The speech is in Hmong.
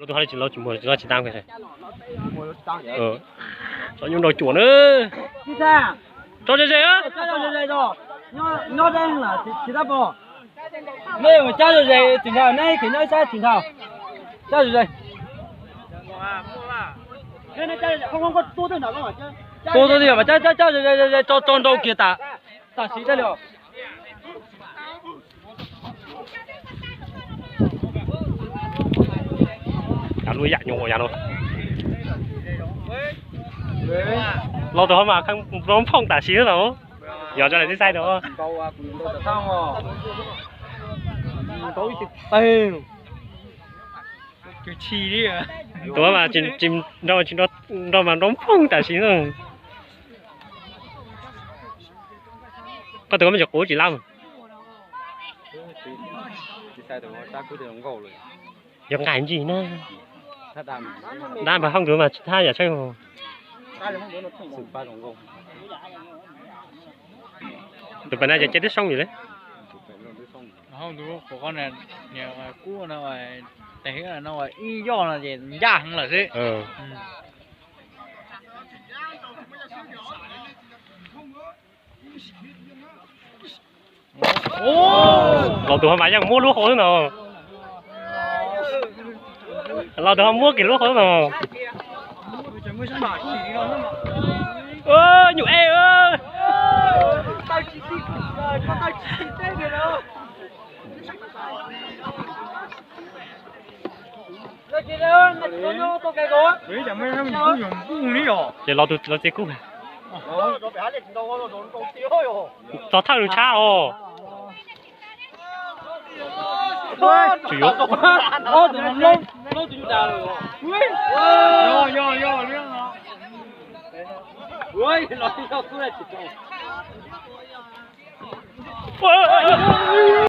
Lub tug hab li tsis, lub tsis muag tsis tau. Tso nyuj nrau cuam na. Tso ze ze. Nej mus cab ze ze tsis ntau, neb kheev nyob ib sab tsis ntau. Cab ze ze. Tua tuaj twg yog mas cab cab cab ze ze, tso tso nrau kiag tas, tam sim tas li. Lub yam nyuam yav no, los tus hab mas nrov phooj tam sim no. Yog tso daim tib saib no. Tus hab mas tsis nrau mas nrov phooj tam sim no. Koj tus koj me ntsis quav tsis lab. Yog nqaij ntsis na. Dab npag hoob ntawd mas tsis thab yam tseeb. Tus pas no ces cia twb soob li. Kub no, tes no ib yoj no ces ncaj heev lawm xwb. Los tus hab mas yeej muab lub hau xwb no. Los tus hab muab kiag lub hau xwb no. Nyuam ej. Ces los tus los txiv kub. Txog thawj nws tshab os.